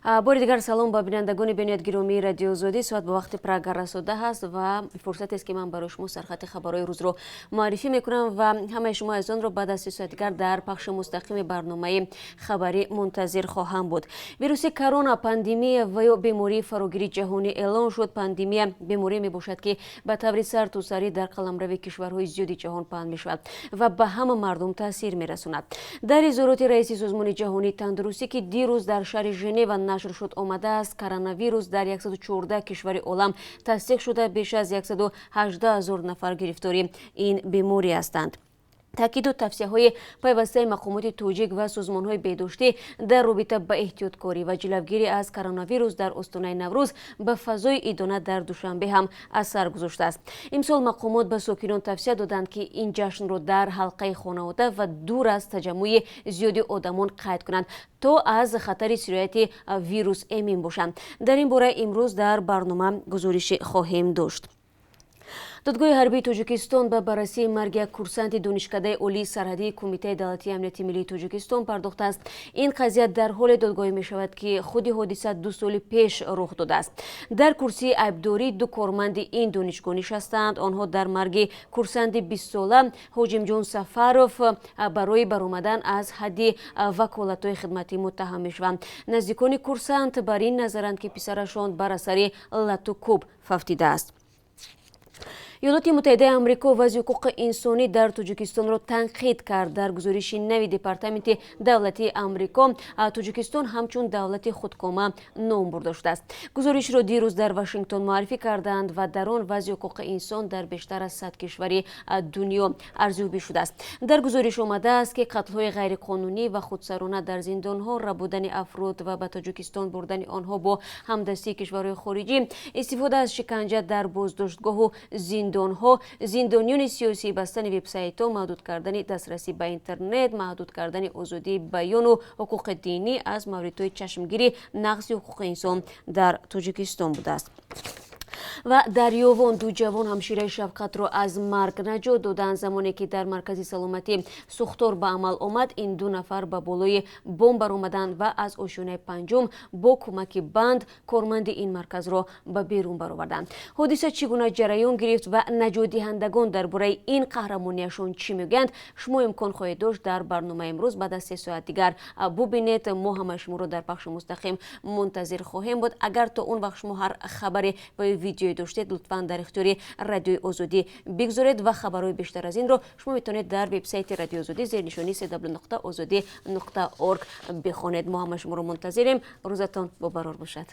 Бори дигар салом ба бинандагони бениҳоят гиромии Радиои Озодӣ. Соат ба вақти Прага расода ҳаст ва фурсатест, ки ман барои шумо сархати хабарҳои рӯзро муаррифӣ мекунам ва ҳамаи шумо азизонро баъд аз 3 соат дигар дар пахши мустақими барномаи хабарӣ мунтазир хоҳам буд. Вируси корона пандемия ва ё бемории фарогири ҷаҳонӣ эълон шуд. Пандемия беморӣ мебошад, ки ба таври сартосарӣ дар қаламрави кишварҳои зиёди ҷаҳон паҳн мешавад ва ба ҳама мардум таъсир мерасонад. Дар изҳороти раиси Созмони ҷаҳонии тандурустӣ, ки дирӯз дар шаҳри Женева нашр шуд, омадааст: коронавирус дар 114 кишвари олам тасдиқ шуда, беш аз 118 ҳазор нафар гирифтори ин беморӣ ҳастанд. Таъкиду тавсияҳои пайвастаи мақомоти тоҷик ва созмонҳои беҳдоштӣ дар робита ба эҳтиёткорӣ ва ҷилавгирӣ аз коронавирус дар остонаи Наврӯз ба фазои идона дар Душанбе ҳам асар гузоштааст. Имсол мақомот ба сокинон тавсия доданд, ки ин ҷашнро дар ҳалқаи хонавода ва дур аз таҷаммуи зиёди одамон қайд кунанд, то аз хатари сирояти вирус эмин бошанд. Дар ин бора имрӯз дар барнома гузоришӣ хоҳем дошт. Додгоҳи ҳарбии Тоҷикистон ба баррасии марги як курсанти Донишкадаи олии сарҳадии Кумитаи давлатии амнияти миллии Тоҷикистон пардохтааст. Ин қазия дар ҳоле додгоҳӣ мешавад, ки худи ҳодиса 2 соли пеш рух додааст. Дар курсии айбдорӣ ду корманди ин донишгоҳ нишастаанд. Онҳо дар марги курсанти 20-сола Ҳоҷимҷон Сафаров барои баромадан аз ҳадди ваколатҳои хидматӣ муттаҳам мешаванд. Наздикони курсант бар ин назаранд, ки писарашон бар асари лату кӯб фавтидааст. Иёлоти Муттаҳидаи Амрико вазъи ҳуқуқи инсонӣ дар Тоҷикистонро танқид кард. Дар гузориши нави Департаменти давлатии Амрико Тоҷикистон ҳамчун давлати худкома ном бурда шудааст. Гузоришро дирӯз дар Вашингтон муаррифӣ карданд ва дар он вазъи ҳуқуқи инсон дар бештар аз 100 кишвари дунё арзёбӣ шудааст. Дар гузориш омадааст, ки қатлҳои ғайриқонунӣ ва худсарона дар зиндонҳо, рабудани афрод ва ба Тоҷикистон бурдани онҳо бо ҳамдастии кишварҳои хориҷӣ, истифода аз шиканҷа дар боздоштгоҳу зиндонҳо, зиндониёни сиёсӣ, бастани вебсайтҳо, маҳдуд кардани дастрасӣ ба интернет, маҳдуд кардани озодии баёну ҳуқуқи динӣ аз мавридҳои чашмгири нақзи ҳуқуқи инсон дар Тоҷикистон будааст. Ва дар Ёвон ду ҷавон ҳамшираи шафқатро аз марг наҷот доданд. Замоне ки дар маркази саломатӣ сӯхтор ба амал омад, ин ду нафар ба болои бом баромаданд ва аз ошёнаи панҷум бо кӯмаки банд корманди ин марказро ба берун бароварданд. Ҳодиса чӣ гуна ҷараён гирифт ва наҷотдиҳандагон дар бораи ин қаҳрамонияшон чӣ мегӯянд, шумо имкон хоҳед дошт дар барномаи имрӯз баъд аз 3 соат дигар бубинед. Мо ҳамаи шуморо дар пахши мустақим мунтазир хоҳем буд. Агар то он вақт шумо ҳар хабаре ва ё видеое доштед, лутфан дар ихтиёри Радиои Озодӣ бигзоред ва хабарҳои бештар аз инро шумо метавонед дар вебсайти Радиои Озодӣ зери нишонии cw.ozodi.org бихонед. Мо ҳама шуморо мунтазирем. Рӯзатон бобарор бошад.